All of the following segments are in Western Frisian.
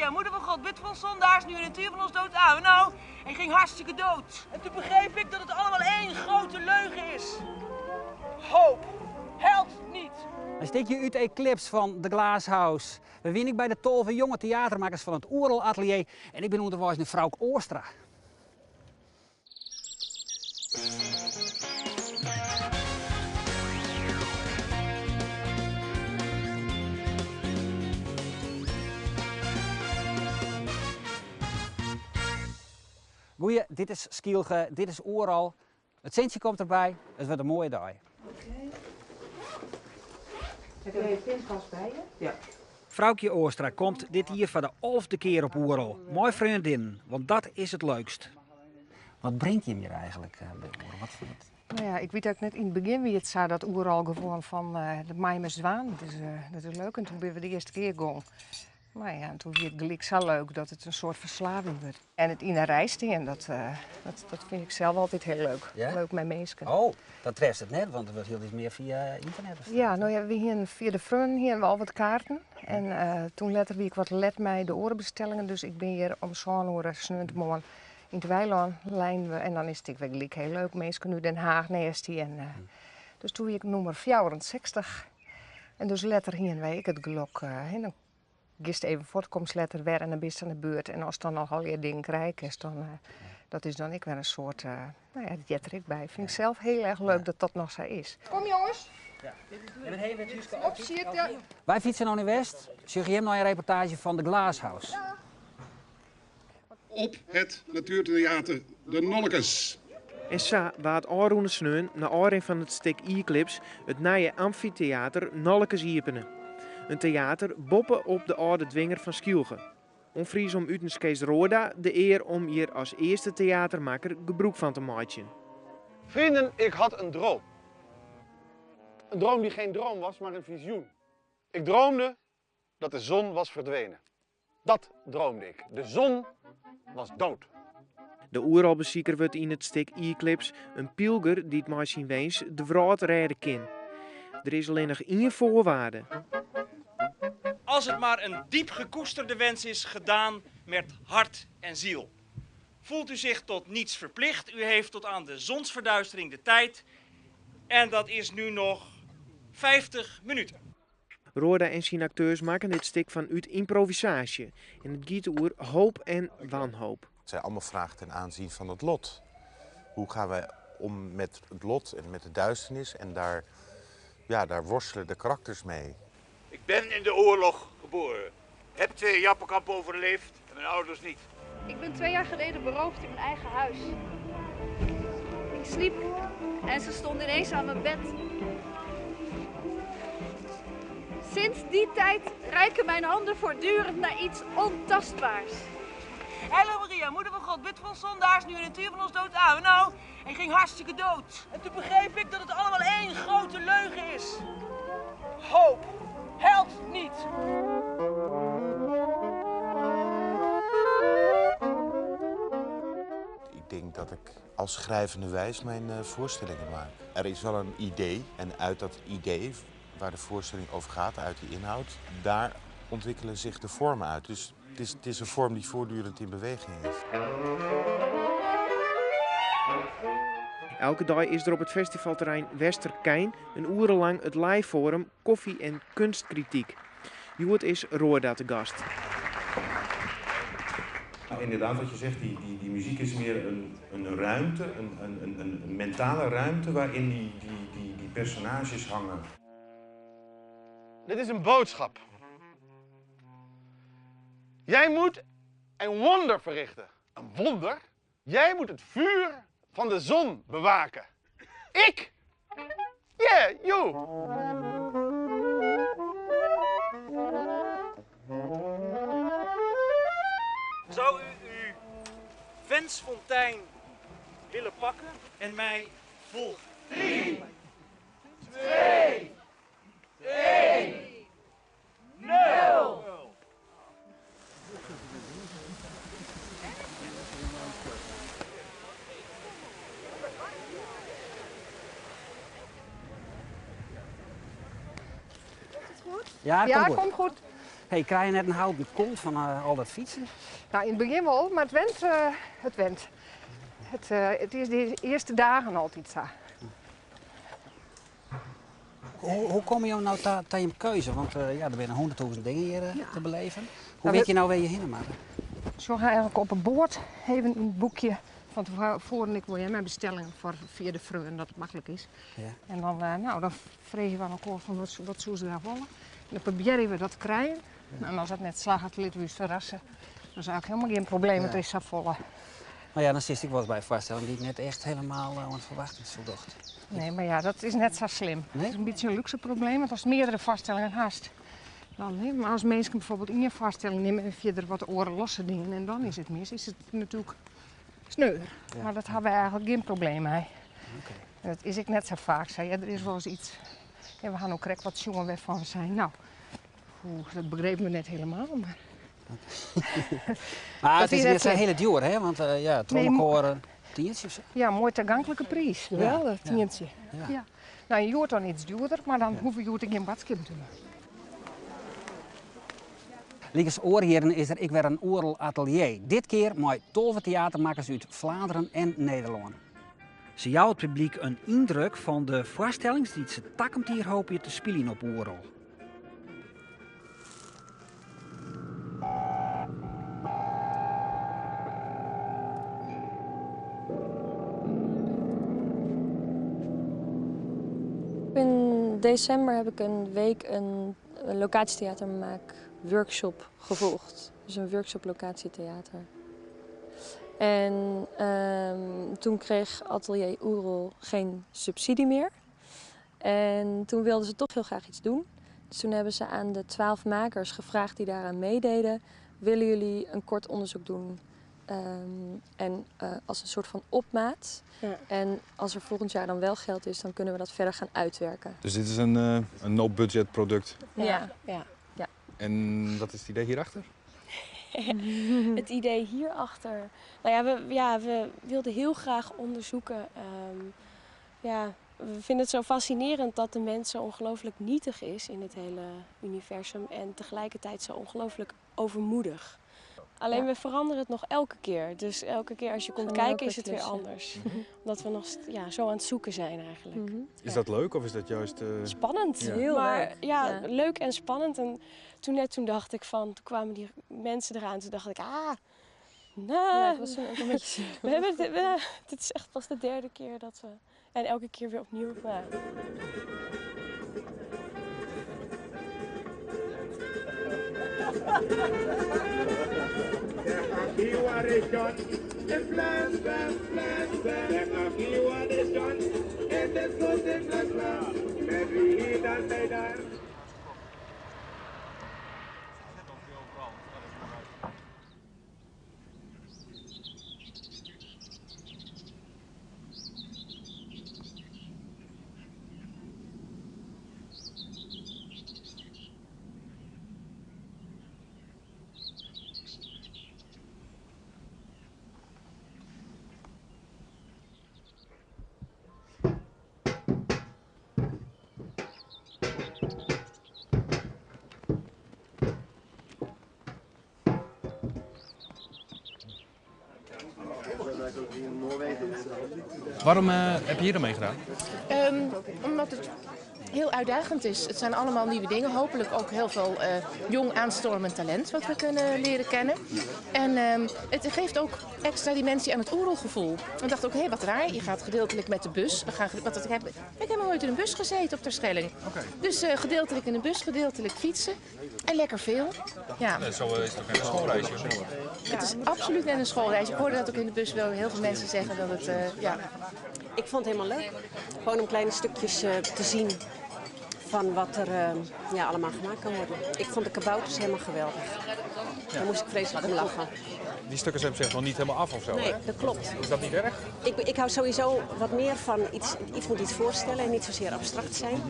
Maria, moeder van God, bid voor ons zondaars, nu in het uur van ons dood. Amen. Nou, ik ging hartstikke dood. En toen begreep ik dat het allemaal één grote leugen is. Hoop helpt niet. Een stikje út Eclipse fan The Glass House. We wiene ek by de 12 jonge teatermakkers fan it Oerol Atelier en ik bin ûnderweis nei Frouk Oostra. Goeie, dit is Skylge, dit is Oerol. It sintsje komt derby, it wurdt in moaie dei. Heb je je pinpas bij je? Ja. Froukje Oostra komt dit jier foar de alfde kear op Oerol, mei freondinnen, want dat is it leukst. Wat bringt jim hjir eigenlik by Oerol? Wat, wat? Nou ja, ik wit ek net, yn it begjin wie it sa dat Oerol gewoan fan dat meie we dwaan, dat is leuk. En toen binne we de earste kear gong. Nou ja, en toen wie it gelyk sa leuk dat it in soart ferslaving wurdt. En it yn 'e rij stean, dat, dat, dat fyn ik sels altyd hiel leuk. Ja? Leuk mei minsken. Oh, dat treft it net, want der wurdt hieltyd mear fia ynternet besteld. Ja, no ja, we hienen fia de freonen hienen we al wat kaarten. En toen letter wie ik wat let mei de oare bestellingen, dus ik bin hjir om sân oere sneontemoarn yn it weilân leinen we. En dan is it ek wer gelyk hiel leuk, minsken út Den Haag neist dy. En, dus toen wie ik nûmer 64. En dus letter hienen wy ek it gelok, hè, dan giest even fuort, komst letter wer en dan bist oan de beurt. En ast dan noch allegear dingen krije kinst, dan dat is dan ek wer in soart, no ja, dat heart der ek by. Fyn ik sels hiel erch leuk dat dat noch sa is. Kom jonges! Opsjitte! Wy fytse no nei West, sjogge jim nei in reportaazje fan The Glass House. Op het Natuurtheater De Nollikes. En sa waard ôfrûne sneon, nei ôfrin fan it stik Eclipse, it nije amfiteater Nollikes iepene. In teater boppe op de âlde dwinger fan Skylge. Oan Fries om utens Kees Roorda de ear om hjir as earste teatermakker gebrûk fan te meitsjen. Vrienden, ik had een droom. Een droom die geen droom was, maar een visioen. Ik droomde dat de zon was verdwenen. Dat droomde ik. De zon was dood. De Oerolbesiker wurdt yn it stik Eclipse in pylger dy't mei syn wens de wrâld rêde kin. Der is allinnich ien foarwaarde. Als het maar een diep gekoesterde wens is, gedaan met hart en ziel. Voelt u zich tot niets verplicht, u heeft tot aan de zonsverduistering de tijd en dat is nu nog 50 minuten. Roorda en syn akteurs makken dit stik fan út ymprovisaasje en it giet oer hoop en wanhoop. Het zijn allemaal vragen ten aanzien van het lot. Hoe gaan wij om met het lot en met de duisternis? En daar, ja, daar worstelen de karakters mee. Ik ben in de oorlog geboren. Heb 2 jappenkampen overleefd en mijn ouders niet. Ik ben 2 jaar geleden beroofd in mijn eigen huis. Ik sliep en ze stonden ineens aan mijn bed. Sinds die tijd reiken mijn handen voortdurend naar iets ontastbaars. Heilige Maria, moeder van God, bid voor ons zondaars, nu in het uur van ons dood. Amen. Nou, ik ging hartstikke dood. En toen begreep ik dat het allemaal één grote leugen is. Hoop helpt niet. Ik denk dat ik als schrijvende wijs mijn voorstellingen maak. Er is wel een idee en uit dat idee waar de voorstelling over gaat, uit die inhoud, daar ontwikkelen zich de vormen uit. Dus het is een vorm die voortdurend in beweging is. Elke dei is der op it festivalterrein Westerkeyn in oere lang it live forum Koffie en Kunstkritiek. Hjoed is Roorda te gast. Nou, inderdaad, wat je zegt, die muziek is meer een ruimte, een mentale ruimte waarin die personages hangen. Dit is een boodschap. Jij moet een wonder verrichten. Een wonder? Jij moet het vuur van de zon bewaken. Ik? Yeah, you! Zou u uw wensfontein willen pakken en mij volgen? 3, 2, 1, 0! Ja, Ja, komt goed. komt goed. Hey, krije je net in houten kont fan al dat fytsen? Nou, yn it begjin wol, mar it went. It went. It is de earste dagen altyd sa. Hoe komme jo no ta jim keuze? Want ja, der binne hûnderttûzen dingen hjir te beleven. Hoe witte je no wêr je hinne moatte? Sjoch eigenlik op it board even yn it boekje fan tefoaren ek wol hear, mei bestellingen foar fia de freonen dat it maklik is. Ja. En dan, nou, dan freegje we oan elkoar fan wat soe se graach wolle. En dan probearje we dat te krijen. En as dat net slagget, litte we ús ferrasse. Dat is eigenlik helemaal gjin probleem, want it is safolle. Mar ja, dan sitst ek wolris by in foarstelling dy't net echt helemaal oan de ferwachtings foldocht. Nee, mar ja, dat is net sa slim. Nee? Dat is in bytsje in lúkse probleem, want ast meardere foarstellingen hast, dan, hè, mar as minsken bijvoorbeeld ien foarstelling nimme en fierder wat oare losse dingen en dan is it mis, is it natuerlik sneu. Ja. Mar dat ha we eigenlik gjin probleem mei. Oké. En dat is ek net sa faak sa. Ja, der is wolris yts. Ja, we ha no krekt wat sjoen wêrfan we seinen, nou, oeh, dat begrepen we net helemaal, mar. Mar Dat it is wie net net sa slim. hiele djoer, hè? Want ja, trommelkoar in tientsje of sa. Ja, moai taganklike priis. Ja, Geweldich, ja. tientsje. Ja. Ja. Nou, hjoed dan iets djoerder, mar dan hoege we hjoed ek gjin boadskippen te dwaan. Lykas oare jierren is der ek wer in Oerol Atelier. Dit kear mei 12 teatermakkers út Flaanderen en Nederlân. Se jouwe it publyk in yndruk fan de foarstellings dy't se takom jier hoopje te spyljen op Oerol. In december heb ik een week een locatietheatermaak-workshop gevolgd. Dus een workshop locatietheater. En toen kreeg Atelier Oerol geen subsidie meer. En toen wilden ze toch heel graag iets doen. Dus toen hebben ze aan de 12 makers gevraagd die daaraan meededen: willen jullie een kort onderzoek doen? En als een soort van opmaat. Ja. En als er volgend jaar dan wel geld is, dan kunnen we dat verder gaan uitwerken. Dus dit is een no-budget product? Ja. Ja. Ja. En wat is het idee hierachter? Het idee hierachter? Nou ja, we wilden heel graag onderzoeken. We vinden het zo fascinerend dat de mens zo ongelooflijk nietig is in het hele universum. En tegelijkertijd zo ongelooflijk overmoedig. Alleen we veranderen het nog elke keer. Dus elke keer als je komt Gaan we kijken ook is het weer klussen. anders. Omdat we nog zo aan het zoeken zijn eigenlijk. Is dat leuk of is dat juist Spannend. Ja. Heel Maar leuk. ja, Ja. leuk en spannend. En toen net toen dacht ik van, toen kwamen die mensen eraan. Toen dacht ik, ah, nou. Ja, ik was toen ook een beetje We hebben dit, we, dit is echt pas de derde keer dat we... En elke keer weer opnieuw. Maar... Waarom heb je hier dan mee gedaan? Omdat het heel uitdagend is. Het zijn allemaal nieuwe dingen. Hopelijk ook heel veel jong aanstormend talent wat we kunnen leren kennen. En het geeft ook extra dimensie aan het Oerolgevoel. Ik dacht ook, hé, wat raar, je gaat gedeeltelijk met de bus. We gaan gede-, want ik heb, ik heb nog nooit in een bus gezeten op Terschelling. Dus gedeeltelijk in de bus, gedeeltelijk fietsen. En lekker veel. Ja. Ja, zo is het ook net een schoolreisje, of niet? Het is absoluut net een schoolreis. Ik hoorde dat ook in de bus wel heel veel mensen zeggen dat het ja. Ik vond het helemaal leuk. Gewoon om kleine stukjes te zien van wat er allemaal gemaakt kan worden. Ik vond de kabouters helemaal geweldig. Daar moest ik vreselijk om lachen. Die stukken zijn op zich nog niet helemaal af of zo, Nee, hè? dat klopt. Is dat niet erg? Ik hou sowieso wat meer van iets moet iets voorstellen en niet zozeer abstract zijn.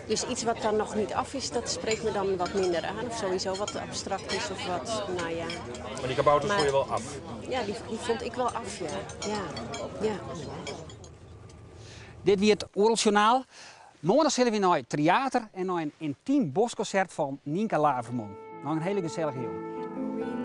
Dus iets wat dan nog niet af is, dat spreekt me dan wat minder aan. Of sowieso wat abstract is of wat, nou ja. Maar die kabouters Maar vond je wel af? Ja, die vond ik wel af, ja. Ja, ja. Dit wie it Oerolsjoernaal. Moarn sille wy nei Tryater en nei in yntym boskkonsert fan Nynke Laverman. Noch in hiele gesellige jûn.